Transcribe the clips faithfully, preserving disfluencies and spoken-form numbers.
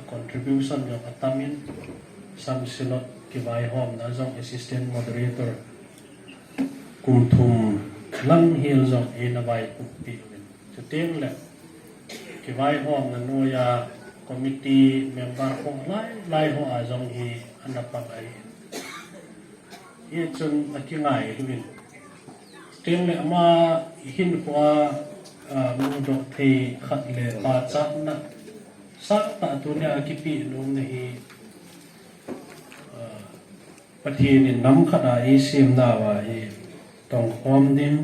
Contribution jong atamin, Sam Silot kivaihomna jong assistant moderator kum thum lang hel jong eina vaipoh peh uvin. Chuteng le kivaihomna noiya committee member ho lai lai ho a jong hi ana pang ahi. Hichun akingailu in. Chuteng le ama hinkhoa, ah, mudoh thei khat le pachatna sangtah tunia kipeh nomna hi, ah, Pathen in nam khat a eisem nauva hi tongkhom ding,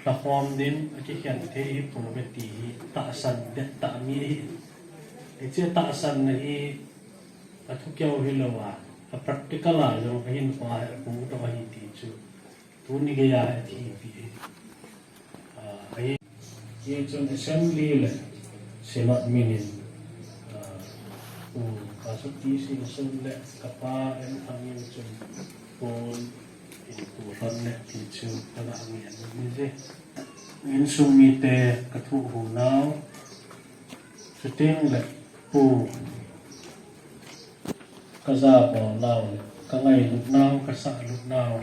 lhakhom ding, akikhen thei hipouve ti hi tahsan dettah mi ahi. Hiche tahsanna hi athu keu hilouva, a practical a jong ahinkhoa hi amudoh ahi ti chu tuni geiya hi athipeh ahi. Ah, ahi. Hichun assembly le Synod minin, ah, Pu Pastor T C Sun le kapa M Thangin chun pon in pu lhon le ti chu kaga ngen ahi je. Insung mite kathuhhunau, chuteng le pu kajabolnau le kangailutnau, kasahlutnau,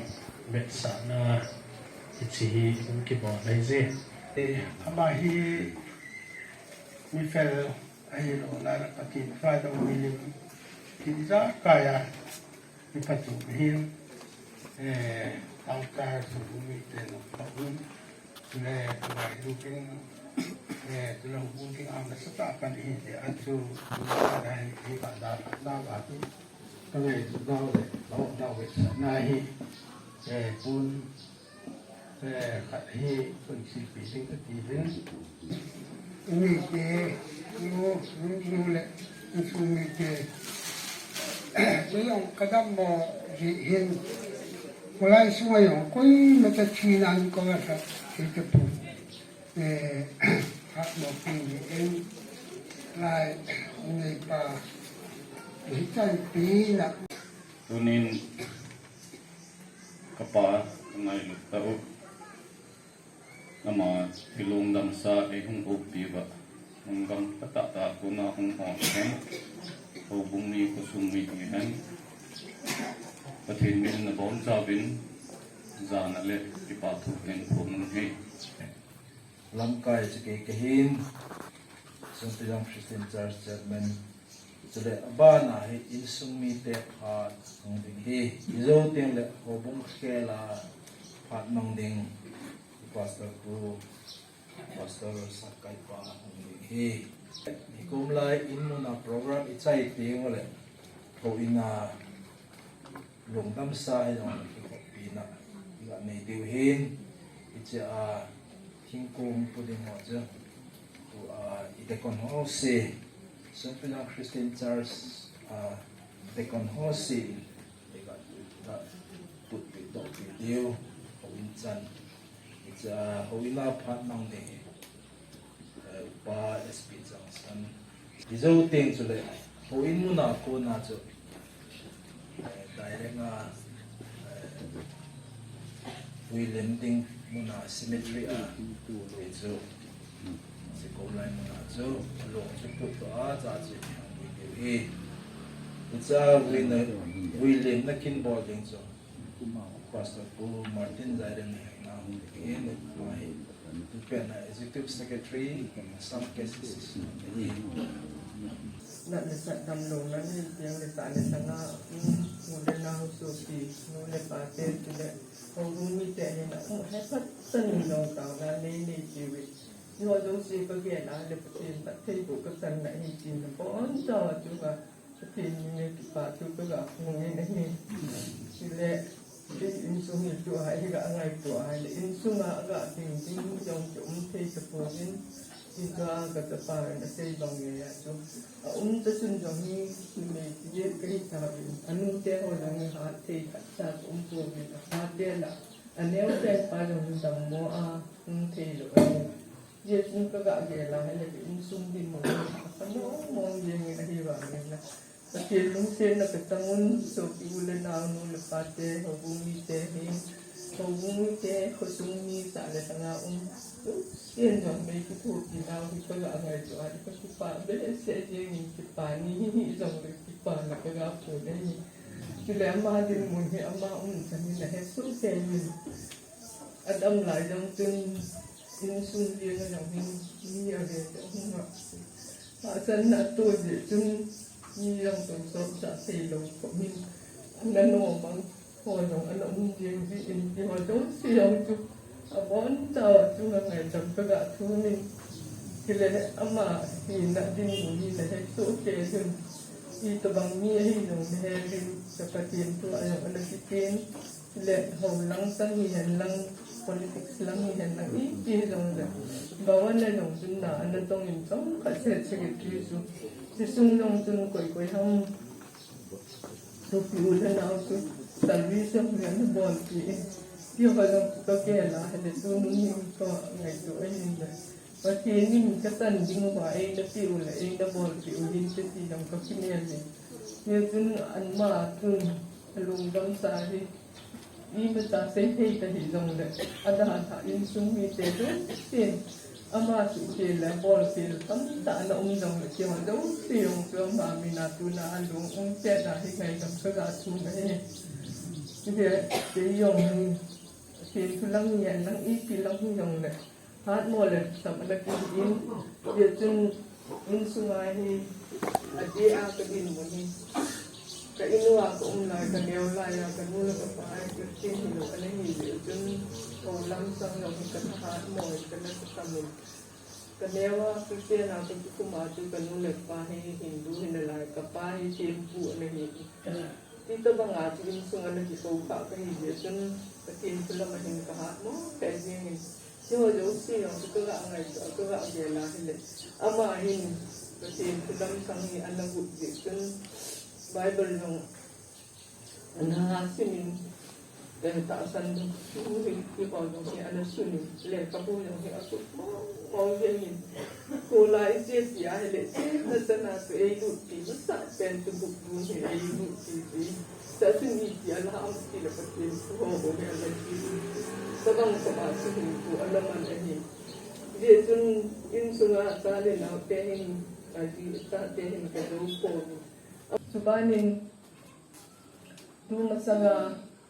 vetsahna hiche hi hung kibol ahije. Eh, ama hi mifel ahilou nale Pathen phatah milim ijakai a iphachom ahin, eh, pangkah sung mite nopna um le kangailut ding, eh, chule houbung dinga nasatah a pan ahi jeh a chu, hiche a hi, hi kadalhah nauva chu kangailutnau le kahopnau vetsahna hi, eh, pon, eh, khat hi kahin silpeh ding kati uvin. Mite, nu, nu, nu le insung mite, kei jong kadammo jeh hin, kholai sunga jong koimacha thina ahin koi a, kei tapon. Eh, phatmo pen in, lai, neipa, hichan pen a. Tunin kapa kangailut tah u, ama thilong damsa eihung opiuva, hung gam phatah tah a kona hung hon hen, houbung mi khosung mi hihen, Pathen min nabonchauvin, jana le kipa thu kahin phong uve. Lamkai chu kei kahin, Songpijang Christian Church Chairman, chule abana hi insung mite phat mang ding ahi. Ijou teng le houbung khela phat mang ding Pastor Pu, Pastor Sakkaipa mang ding ahi. Nikum lai in muna program ichai teng ule, houin a lungdamsa hijongle kikhoppina iga nei diu ahin, hiche a thingkong pu ding ho chu, tua i deacon ho se, Songpijang Christian Church a deacon ho se in iga, iga putpeh dohpeh diu, houin chan, hiche a houin a phat mang ding hi, eh, Upa S P Changsan. Ijou teng chule, houin muna kona chu, eh, direct a, eh, vuilem ding muna cemetery a, hichu, hiche kom lai muna chu, along chu putdoh a, cha chu, vui diu ahi. Hiche a vuina, vuilemna kin bol ding chu Pastor Pu Martin Zairem ni hengna hung ding ahi, ama hi tupet na Executive Secretary, Assam K C C. Natna sat damlouna nei teng le tah le lhanga, um, u le nao sopi, nu le pa te, chule houbung mite hin, um, hepha chan in jong taona nei nei jiuvin. Hiho jouse kagel a le Pathen phattheiboh kachanna ahi tin nabonchauva chu ka Pathen min in kipa thu kaga phong in ahi. Chule, kei insung hi tua hi ga ngaito a le, insunga aga ding ding jong kium thei tapouvin, tua kachapa in asei bang ngeiya chu, aum tachun jong hi, numei ti kahi tauvin, anute ho jong hi hat thei khatcha kaum pouvin, apate la, aneopen pa jong hi dammo a hung thei lou ahi. Hijeh chun kaga gel a hile, insung dinmun hi apha mong mong jengin ahivangin, Pathen lungsetna kachang un, sopi u le nao, nu le pa te, houbung mite hin, Houbung mite, khosung mi, sah le lhanga um, chutiang jong mei kithopi nau hi ka ga ngaito a, ka kipah behseh jeng in, kipa ni hi hi jong le kipana ka ga phon ahi. Chule ama dinmun hi ama umchan in ahe soh kei in. Adam lai jong chun insung jeng a jong hin mi ave te hung a. Hahsatna ato jeh chun mi jong tousot sah thei lou khop in, ana nom ang ho jong ana um jeng jeh in, keiho jouse jong chu abonchauva chunga ngaidam ka ga thum in. Chule ama hina dinmun hi na he soh kei in, itobang mi ahi jong na he in, ka Pathen thu a jong ana kipen. Le ho lang sang hihen lang, politics lang hihen lang, iti jong le, bawan le jong chun na ana tong in, chomkhat se secretary chu, hiche sung jong chun koi koi ham, sopi u le nao chu service jong hi ana bolpi in. Keiho jong chu ka gel a, hile tunung hi ka ngaito ahin le, Pathen in ka chan ding uva eina pe u le eina bolpi u hinte ti jong ka kinem in. Hichun ama chun alungdam sa hi, imacha sei thei ta hih jongle, adalhah insung mite jousen ama suhkhel le abolkhel tamtah ana um jongle, keiho jouse jong chu ama mina tuna alung um pet a hi ngaidam ka ga thum ahi. Hijeh a kei jong hi, Pathen thu lang hihen lang, ipi lang hi jongle, hatmo le sam ana kihi in, hijeh chun insunga hi adeh a ka dinmun hi, ka in uva ka um lai, ka neo lai a, ka nu le ka pa hi Christian hilou ana hi jeh chun, ho lam sang jong hi ka thahat mo in, ka nasatah in. Ka neo a Christian a ka kikum a chu ka nu le ka pa hi Hindu hi nalai, ka pa hi thempu ana hi. Hitobang a chu insung ana kikou khah ka hi jeh chun, Pathen thu lam a hin ka hatmo kei jeng in. Hiho jouse jong chu ka ga ngaito a, ka ga gel a hile, ama hin Pathen thu lam sang hi ana got jeh chun, Bible jong ana sim in, le tahsan ding thu hi, keiho jong hi ana sun in, lekhabu jong hi akhut mong mong jeng in. Kholai che tia hile, che na chana chu eilutpi masah pen chu book room hi eilutpi ti. Tahsan iti ala ham tile Pathen thu ho bou hi ana ti. Tabang koma chu hinkho ana man ahi. Hijeh chun insunga cha le nao te hin, aji chate hin ka jou pon. Chuban in, tumasanga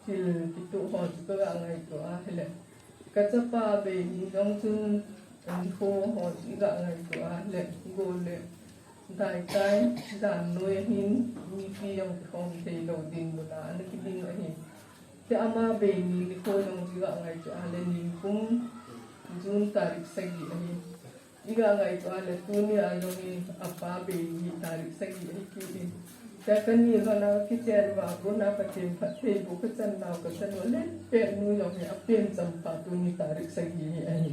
thil kitoh ho chu ka ga ngaito a hile, ka chapa bei ni jong chun nikho ho chu i ga ngaito a hile, go le daitai, jan noi ahin, mipi jong kikhom thei lou dinmun a ana kiding ahi. Hijeh a ama bei ni nikho jong chu i ga ngaito a hile, nikum June tarik sagi ahi. I ga ngaito a le, tuni a jong hi apa bei ni tarik sagi ahi kit in. Hijeh a kani lhon a kichen uva kona Pathen phattheiboh ka chan nau ka chan u le, pet nu jong hi apen champa tuni tarik sagi hi ahi.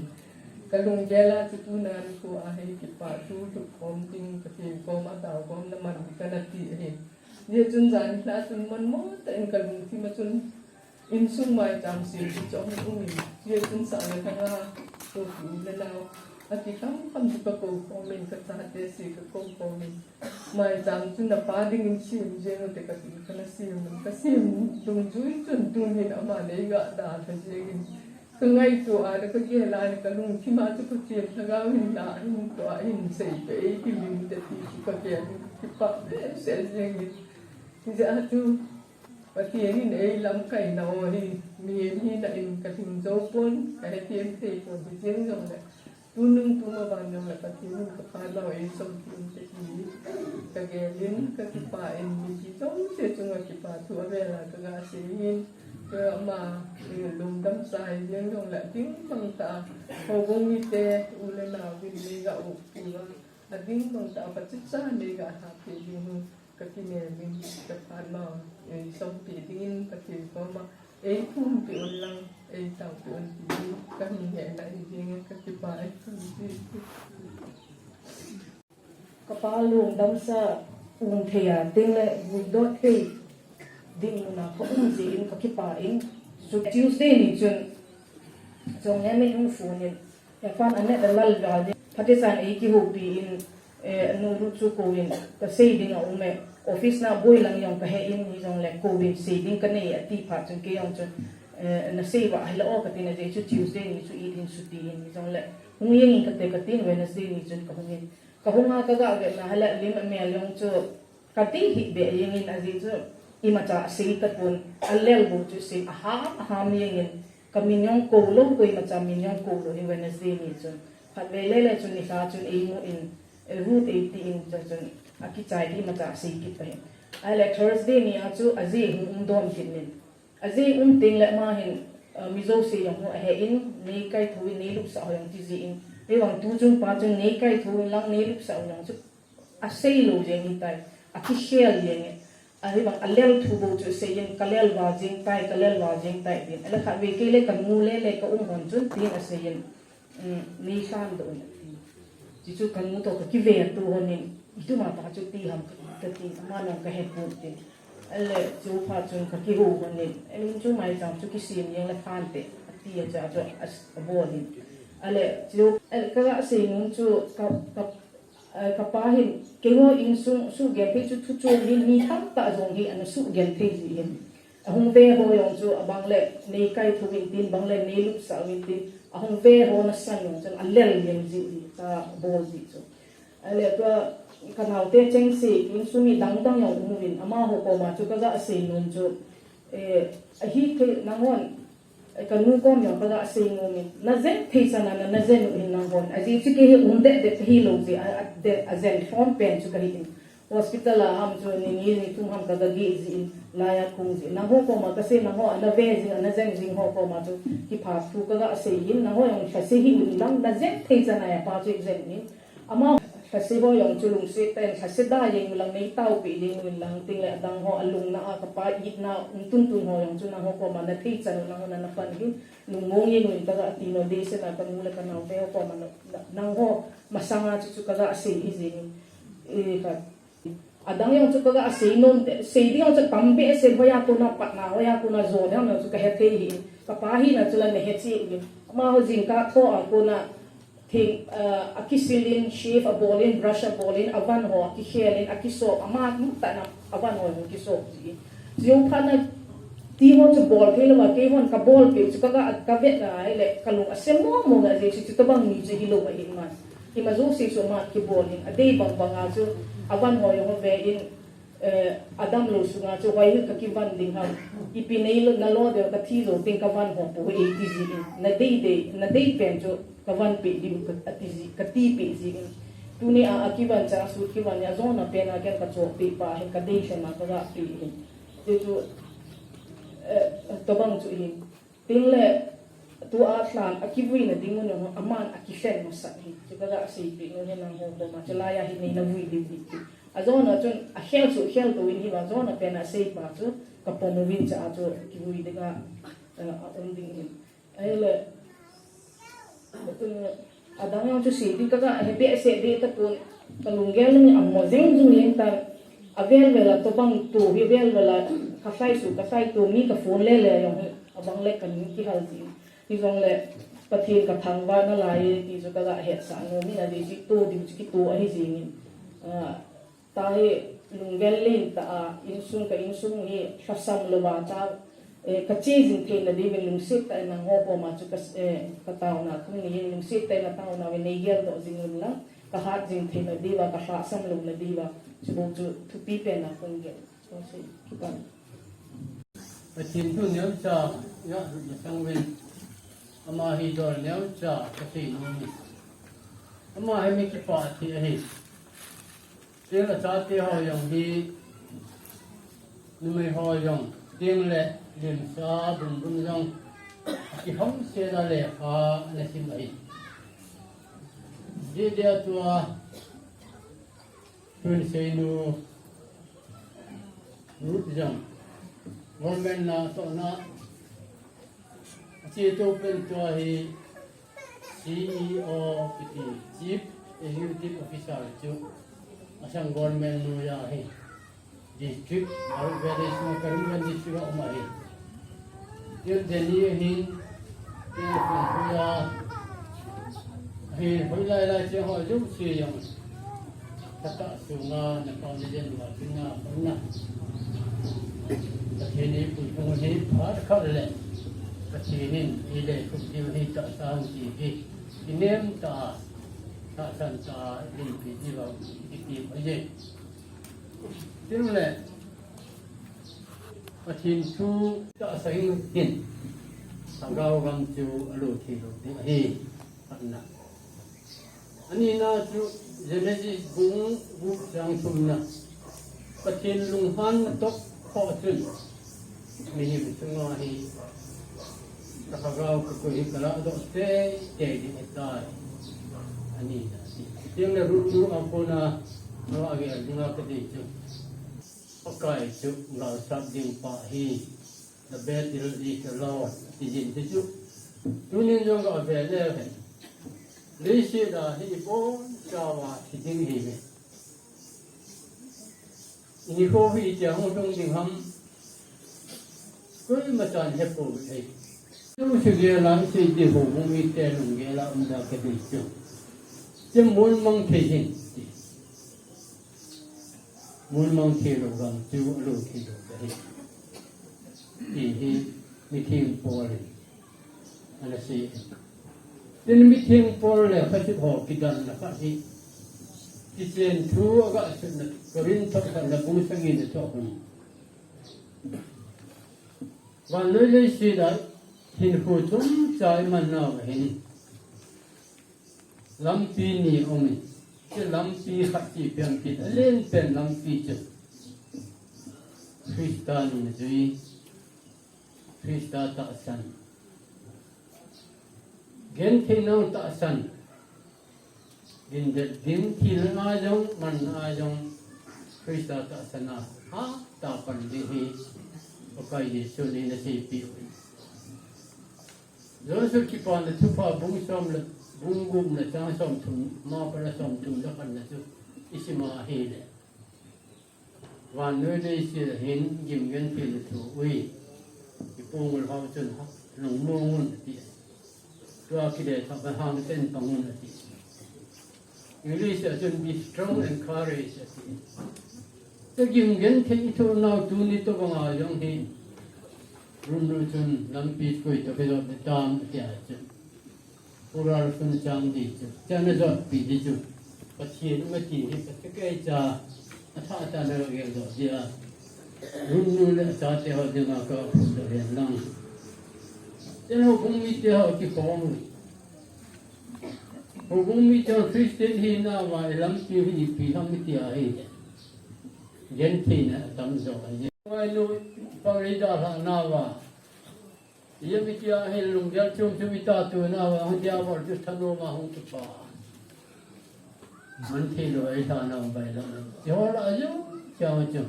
Ka lunggel a chu tuna nikho a hi kipah thu lhut khom ding, Pathen koma tao khom na man ding kana ti ahi. Hijeh chun jan hi lha chun manmo tah in ka lungthim a chun, insung maicham sem chu chom um in, hijeh chun sah le lhanga sopi u le nao akikham kham chu ka kou khom in, ka chate se ka kou khom in, maicham chu na pa dingin sem jeng ute ka tin, kana sem in, ka sem dungjui chun tun hin ama nei ga dalha jeng in, ka ngaito a le ka gel a le ka lungthim a chu Pathen Lhagao hin la hin tua hin sei ka eihil inte ti chu ka gel in, kipah behseh jeng in. Hijeh a chu Pathen in ei lamkai nau hi, mihem hina in ka lhing jou pon, ka hethem thei pon, hijeng jongle, tunung tuma ban jongle Pathen in ka phat nau ei sopeh inte ti ka gel in, ka kipah in, mipi jouse chunga kipa thu avel a ka ga sei in, ka ama, eh, lungdam sa hijeng jongle, ding bang tah a, houbung mite, u le nao vin nei ga u, u ga, ading bang tah a, phatecha nei ga lhah peh ding u. Ka kinem in, ka phat nau ei sopeh dingin Pathen koma ei thumpi un lang, ei taopi un ti hi ka hung hena hi jeng e, ka kipah e, ka hung ti. Ka pa lungdam sa um thei a teng le guldot thei ding mun a ka um jeh in ka kipah in. Chu Tuesday ni chun Jong Hemi hung phone in, Efan anet a lal gal ni. Phatecha'n ei kihoupi in, eh, anu nu chu kou in, ka sei ding a um e. Office na boi lang jong ka he in, hijongle kou in sei ding ka nei ati phat chun kei jong chun, Eh, nasei uva ahilou kati na, ajeh chu Tuesday ni chu idin suti hin, hijongle hung jeng in kate katin, Wednesday ni chun kahung in. Kahung a kaga vetna ahile lim amel jong chu kadei hih beh jeng in, ajeh chu imacha asei tapon, alel bou chu sei, aham aham jeng in, kamin jong kou lou, koimacha min jong kou lou hin Wednesday ni chun. Khatvei lele chun nilhah chun eimu in, eh, Ruth eiti in, chuchun akichai ti imacha asei kit pah in. Ahile Thursday ni a chu ajeh hung um dom kit in. Ajeh um teng le ama hin, eh, mi jouse jong hu ahe in, nei kaithou in, nei lupsah ho jong ti jeh in. Ahivang tuchung pa chun nei kaithou in lang nei lupsah ho jong chu asei lou jeng hitai, akikhel jeng e. Ahivang alel thu bou chu asei in, kalel val jeng tai, kalel val jeng tai tin. Ahile khatvei kei le kanu lele kaum hon chun tin asei in, um, nei lhan doh in ati. Chuchu kanu toh kakive tou hon in, ituma pa chu ti ham kati, ama nong kahe pon tin. Ahile chu phat chun kakihou hon in, ahile chu maicham chu kisem jeng le phante ati a, cha chu as-, abol in. Ahile chu, ahile kaga sei nom chu ka, ka, eh, kapa hin, keiho insung suhgenthei chu thu chom hin, mi tamtah jong hi ana suhgenthei ji hin. Ahung ve ho jong chu abang le nei kaithou in tin, bang le nei lupsah in tin, ahung ve ho nasan jong chun alel jeng ji hi, kabol ji chu. Ahile tua kanaote chengse, insung mi dangdang jong um uvin, amaho koma chu kaga sei nom chu, eh, ahithei nanghon, eh, kanu kom jong kaga sei nom in, najen thei chan a na, najen u hin nanghon, ajeh chu kei hi um deh deh hilou jeh a, a, deh, ajen lhom pen chu kahi in. Hospital a ham chu ni ni ni thum ham kaga geh jin, laiya kung jin. Nangho koma kasei, nangho ana ve jing, ana jen jing ho koma chu kipah thu kaga sei in, nangho jong lhase hih un lang, najen thei chan a apa chu jen in. Ama lhase ho jong chu lungset tah in lhase da jeng un lang, nei taopi jeng un lang, tin le adang ho alungna a kapa itna um tuntun ho jong chu nangho koma nathei chan u nangho nana pan hin, lungmong jeng un kaga ti nom, deiset a kanu le kanaote ho koma na, na, nangho masanga chu chu kaga sei hi jeng in. E, ka Adang jong chu kaga sei nom, sei ding jong chu tam behseh, hoiya kona patna, hoiya kona jona jong chu kahe thei hi. Kapa hina chu la nahe cheh in. Amaho jingkah tho a kona thing, ah, akisil in, shave abol in, brush abol in, avan ho akikhel in, akisop, ama tah na avan ho jong kisop ji. Jong phat na ti ho chu bol thei lou a, keihon kabol peh chu kaga, kavet na ahile kalung asem mong mong a, ajeh chu chutobang mi chu hilou ahi man. Ima jouse chu ama kibol in, adei bang bang a chu avan ho jong ave in, eh, adamlou sunga chu hoi hi kakivan ding ham. Ipi neilou, nalo deu kathi jou teng kavan ho pou eiti ji in. Nadei dei, nadei pen chu kavan peh diu ka, ati ji, kati peh ji in. Tuni a, akivan cha, suit kivan ni a jona pen a ken kachoh peh pa hin, kadei lhon a kaga peh hin. Ti chu, eh, tobang chu hin. Tin le, tua lhan akivuina ding u nung, aman akikhen masat hi. Chu kaga seipeh nom hi nangho koma, chu laiya hi neina vui diu hi ti. Ajona chun, akhel chu khel tou in hiva, jona pen a seipa chu, kapom uvin cha chu, kivui dinga, eh, aum ding hin. Ahile, Adang jong chu sei ding kaga he behseh ding tapon, kalunggel jong amo jeng jong jeng tan, avel vel a tobang tou hi vel vel a kalhai su, kalhai tou mi kaphone le le jong hi, abang le kamin kihal ji. Hijongle Pathen kathangvah nalai e ti chu kaga hetsah nom in, ajeh chu tou ding chu kitou ahi jeng in. Ah, Tahi lunggel lentah a, insung ka insung hi lhasam louva cha, eh, kache jing theina diuvin lungset tah in nangho koma chu ka, eh, kataona thum ni hin lungset tah in nataona uvin neigeldoh jing un lang, kahat jing theina diuva, kalhahsam louna diuva, chubou chu thupi pen a kong gel. Kong sei, kipa. Pathen thu neocha, ya, ya sang ven. Ama hi dol neocha, kasei nom e. Ama hi mi kipah thei ahi. Tin achate ho jong hi, numei ho jong, tin le limsa bumbum jong, kihomse na lekha ana sim ahi. Jeh dia tua, tun seinu, Ruth jong, government na tohna, Ache tou pen tua hi C E O kiti, Chief Executive Officer chu Assam Government noiya ahi. District, Bharat Valley sunga Karimganj District a um ahi. Tin Delhi ahin, tin Lengpui a, ahin, hoilai lai cheng ho jouse jong. Kata sunga na pau ni den wa tina pau na. Pathen in pui pung hi phat khat le. Pathen in ileikhum diu hi tahsa hung ti hi, inem tah a, tahsan tah a, limpi diu a, iti ahi. Tin le, Pathen thu tahsa hing hin, Lhagao gam chu alut thei lou ding ahi, khatna. Anina chu Genesis bung gup chang thumna. Pathen lunghanna toh khoh chun mihem chunga hi ka lhagao kakoi hi kaladoh teitei ding ahitai. Anina chu. Tin le Ruth chu akona, Noah gel dinga kadei chu. Pakai chu galsat ding pa ahi. The battle is the Lord. Tijin ti chu. Tunin jong gave leu hen. Leiset a hi ibonchauva thi ding ihiuve. Inikho hi itia hung lhung ding ham. Koima chan hepouve. Jouse gel a isei ding ho, houbung mite lunggel a um da kadei chu. Chu molmang thei hih in ti. Molmang thei lou gam chu alut thei lou ding ahi. Ti hi mitheng Paul in ana sei. Tin mitheng Paul le Khrista ho kidanna khat hi. Kichen thu aga sutna Corinth thot khatna bung sagi na thot hun. Vannoi leiset a hinkho chomcha iman nauva hin lampi ni aumin, chu lampi khat chu ipi ham itile, alen pen lampi chu Christa nungjui, Christa tahsan, genthei nau tahsan, ding det ding thil a jong, man a jong, Christa tahsan a hatah a pan ding hi Pakai Jesu in ana seipeh u ahi. Joshua Kipana Thupha bung som le, bung gup na chang som thum, ma pa la som thum le khat na chu isim a ahile, vannoi leiset a hin gim genthei na thu ui. Ipu Ngulhao chun ha, lungmong un ati. Tua kile thah a hangsan pang un ati. English a chun be strong and courage ati. Chu gim genthei i thoh nau tuni tobang a jong hi. Runu chun lampi koi toh kijot ding ham ati a chun. Plural sun chang ding chu. Chu ana jotpi ding chu. Pathen um ati hi, Pathen keicha. Athah tah a ana gel doh ding a. Runu le achate ho dinga kaphondoh hen lang. Chule houbung mite ho kikhom. Houbung mite ho Christian hina uva ilampi hi ipi ham iti ahi. Gentheina atam jo ahi. Ngailutna pang idalhah nauva. Ijemtia hin lunggel chom chom ita tu nauva, hung Diabol chu thanom a hung kipa. Man thei lou ahi thanau bai lam. Hiho lah a jong, chang chu.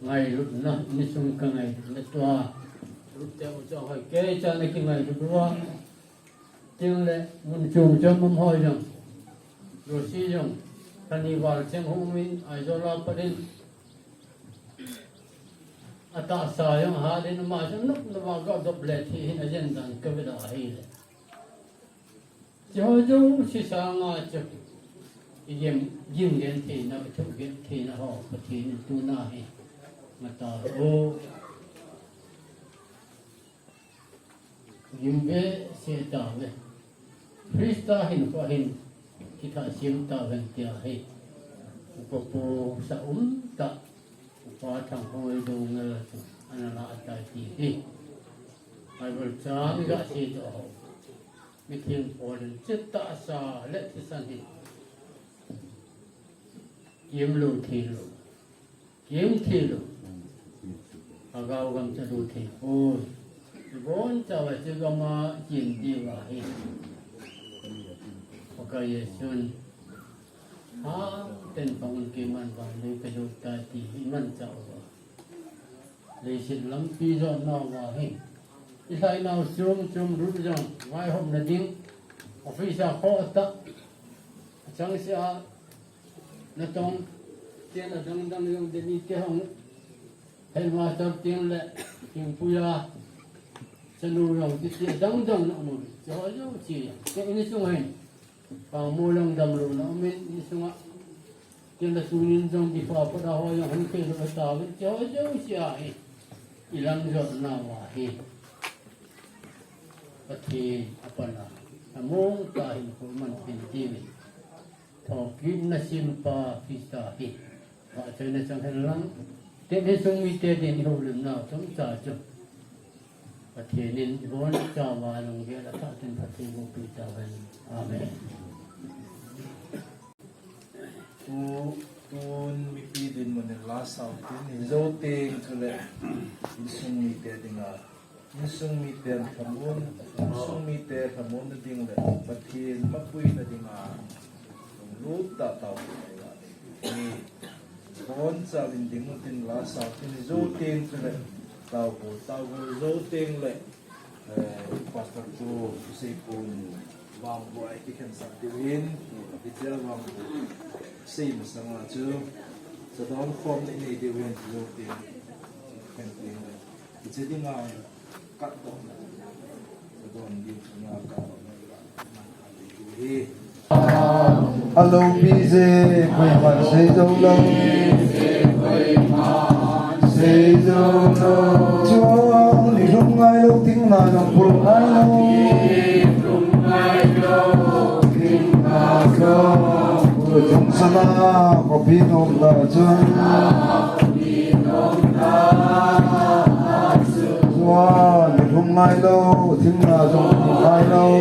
Ngailutna, insung kangailutna tua. Lute u chang hoi, keicha ana kingailut uva. Tin le, mun chom chom um hoi jong. Rosi jong. Kani val cheng hung min, Aizawl a pat in. Atahsa jong hat in ama jong nop nop a gadop le thi hin ajen dan kavela ahile. Hiho jouse sanga chu. Igim, gim gentheina, ithoh gentheina ho, Pathen in tuna hi. Ngata ho. Gim behseh tauve. Christa hinkho a hin kithah sem tauvin tia hi. Upa pu sa um tah. Upa Thanghoi Doungel chu ana lah tai ti hi. Bible chang gasei doh ho. Mitheng Paul in chu tahsa le thisan hi. Gim lou thei lou. Gim thei lou. Lhagao gam chu lut thei poi. Ibonchauva chu gam a gim diu ahi. Pakai Jesun. Hatah in pang un keiman vannoi kalut tai ti hi imanchah uva. Leiset lampi jotnauva hi. Ilhainau chom chom Ruth jong vaihopna ding. Office a khoh tah. Achangseh a natong tin adang dang jong Delhi te hung. Headmaster tin le, Thingpuia, chanu jong titi adang dang na um. Hiho jouse. Te insung hin. Pangmo lang damlouna umin, insunga. Tin le tunin jong kipa phat a ho jong hung thei lou tauvin, hiho jouse ahi. Ilam jotnauva hi. Pathen a pan a, a mong ta hin ko man pin ti min. Thokit na simpa Krista hi. Vahchoina chang hen lang. Te hi sung mi te din i ho lem na chom cha chu. Pathen in i bon cha va long ge la ta tin Pathen ko pi ta van. Amen. Tu, tun mipi dinmun in la sao tin, i zo teng chule, insung mite dinga, insung miten thamun, insung mite thamun na ding le, Pathen mapuina dinga, lut ta tau. Hi, bon cha vin ding utin la sao tin, i zo teng chule, tau ko, tau ko, zo teng le, Eh, Pastor tu, tu sei pun, vang buai ki khen sak diu hin, ki tia vang buai. Sei masanga chu, sa don khom nei nei diu hin, tu ti, khen ti, ki che ding a, kat don, sa don diu chu na kat don, hi. A loupi je koiman sei jou lou. Sei jou lou. Chuang ni lhum ngai lou, thing na jong pul ngai lou. Pul jong sana, khopi nom ta chuan. Chuan, lhum ngai lou, thing na jong lhum ngai lou.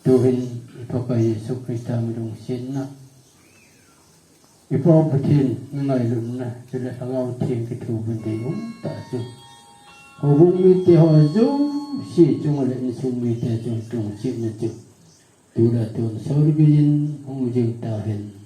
Tuhin i Pakai Jesu Krista mi lungsetna, i Pa Pathen mi ngailutna, chule Lhagao Theng kithobun ding um ta chu. Houbung mite ho jouse chunga le insung mite chunga lungsetna chu. Tula tun sol geiyin hung jing ta hen.